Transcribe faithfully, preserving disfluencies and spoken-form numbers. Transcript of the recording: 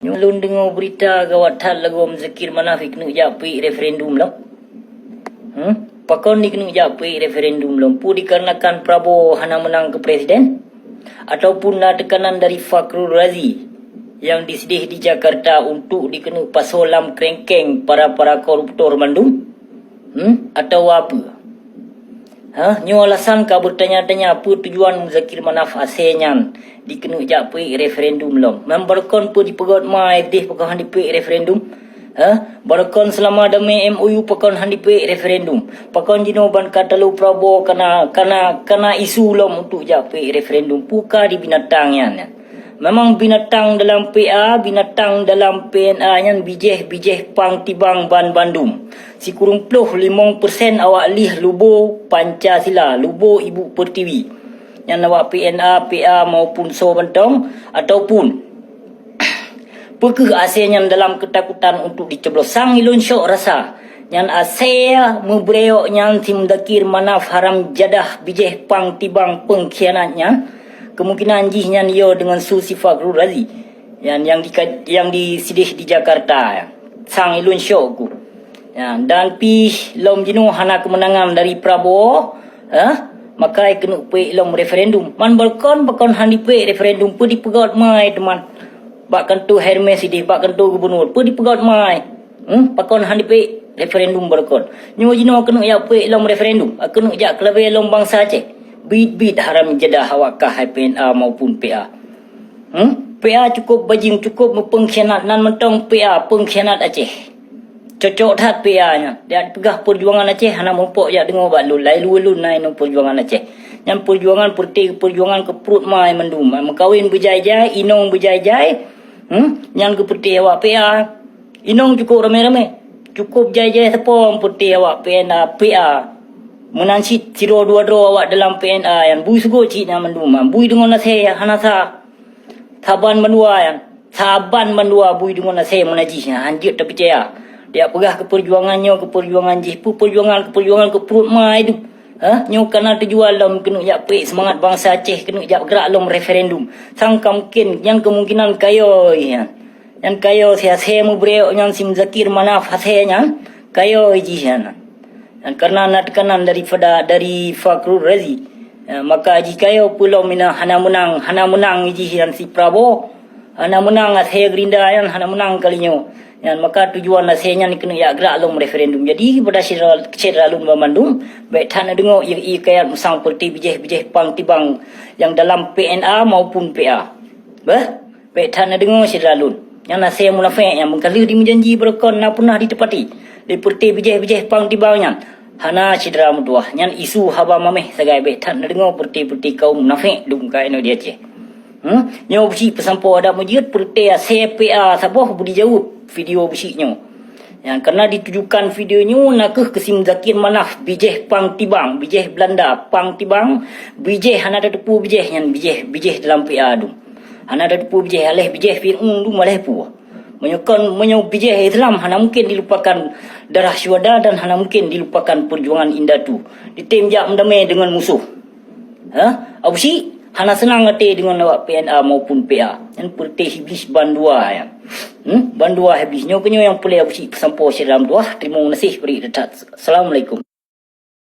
Nyoe lôn deungoe beurita gawat that lagoe Muzakir Manaf jikeuneuk jak peuék referendum lom. Hmm? Pakon jikeuneuk jak peuék referendum lom? Peue dikarenakan Prabowo hana meunang keu presiden? Ataupun na teukanan dari Fakhrul Razi nyang disideh di Jakarta untuk jikeuneuk pasoe lam krengkeng para-para koruptor mandum? Hmm? Atawa peue? Hah? Nyoe alasan ka beutanya-tanya peue tujuan Muzakir Manaf asée nyan jikeuneuk jak peuék referendum lom. Member kon peue jipeugét ma ideh pakon han jipeuék referendum? Hah? Barokon seulama damé M O U pakon han jipeuék referendum? Pakon jinoe ban ka talo Prabowo kana, kana, kana isu lom untuk jak peuék referendum? Peue ka di binatang nyan? Memang binatang dalam P A, binatang dalam P N A nyan bijéh-bijéh pang tibang ban bandum. Sikureueng ploh limong persen awak lieh lubo Pancasila, lubo Ibu Pertiwi. Nyan awak P N A, P A maupun soe mantong, ataupun peue keuh asée nyan dalam keutakutan untuk dicoblos? Sang ilôn syok rasa nyan asée meubreuok nyan si Muzakir Manaf haram jadah bijéh pang tibang peungkhianat nyan. Kemungkinan jih nyan yo deungon su si Fakhrul Razi nyan nyang di, nyang disideh di Jakarta. Sang ilôn syok ku. Ya, dan pih lom jinoe hana keumeunangan dari Prabowo, eh, maka jikeuneuk peuék lom referendum. Man barokon pakon han jipeuék referendum, peue jipeugét ma teuma bak kantô Hermes ideh, bak kantô gubernur, peue jipeugét ma? Hmm, pakon han jipeuék referendum barokon? Nyoe jinoe keuneuk jak peuék lom referendum, keuneuk jak keulabée lom bansa Aceh. Bit-bit haram jadah awak kah hai P N A maupun P A. Hmm? P A cukup bajing, cukup meupeungkhianat, nan mantong P A peungkhianat Aceh. Cocok that P A nyan. Dak peugah peujuangan Aceh hana mupok jak deungoe bak lôn, lai lôn lôn na inoe peujuangan Aceh. Nyan peujuangan peureute peujuangan keu pruet ma mandum. Meukawen beujai-jai, inong beujai-jai. Hmm? Nyan keu peureute awak P A. Inong cukup ramé-ramé. Cukup jai-jai sapo peureute awak P N A, P A. Meunan cit sidroe dua droe awak dalam P N A nyan bui sugot cit nyan mandum. Bui deungon asée hana sa. Saban bandua nyan, saban bandua bui deungon asée meunan jih nyan, hanjeuet tapeucaya. Dak peugah keu peujuangan nyoe, keu peujuangan jih, peue peujuangan, keu peujuangan keu pruet ma ideh. Ha? Nyoe kana tujuan lom keuneuk jak peuék seumangat bansa Aceh, keuneuk jak grak lom referendum. Sang ka mungken, nyan kemungkinan kayôi nyan. Nyan kayôi si asée meubreuok nyan si Muzakir Manaf asée nyan, kayôi jih nyan. Dan karena na teukanan daripada, dari Fakhrul Razi, eh, maka jikayô peulom ina hana meunang, hana meunang jih nyan si Prabowo, hana meunang asée Gerindra nyan, hana meunang kali nyoe. Nyan maka tujuan asée nyan keuneuk jak grak lom referendum. Jadi kepada syedara, syedara lôn banmandum, bék that neudeungoe ie-ie kayat musang peureute bijéh-bijéh pang tibang nyang dalam P N A maupun P A. Beh? Bék that neudeungoe syedara lôn. Nyan asée munafék nyang meukaleuh jimeujanji barokon na peunah jiteupati. Lé peureute bijéh-bijéh pang tibang nyan. Hana syedara meutuwah. Nyan isu haba maméh sagai bék that neudeungoe peureute-peureute kaum munafék dum ka inoe di Aceh. Hmm? Nyoe beusi peusampoe adak meujeuet peureute asée P A saboh beudijaweueb video beusi nyoe. Nyan karena ditujukan video nyoe nakeuh keu si Muzakir Manaf bijéh pang tibang, bijéh Belanda pang tibang, bijéh hana tateupeue bijéh nyan bijéh, bijéh dalam P A dum. Hana tateupeue bijéh, aléh bijéh Fir'aun dum aléh peue. Meunyoe kon, meunyoe bijéh Islam hana mungken dilupakan darah syuhada dan hana mungken dilupakan peujuangan indatu. Ditem jak meudamé deungon musoh. Ha? Abusyik hana seunang até deungon awak P N A maupun P A. Nyan peureute iblih bandua nyan. Hmm? Bandua iblih nyoe keunyoe nyang peureulée Abusyik peusampoe syedara meutuwah. Teurimong geunaséh bri that. Assalamualaikum.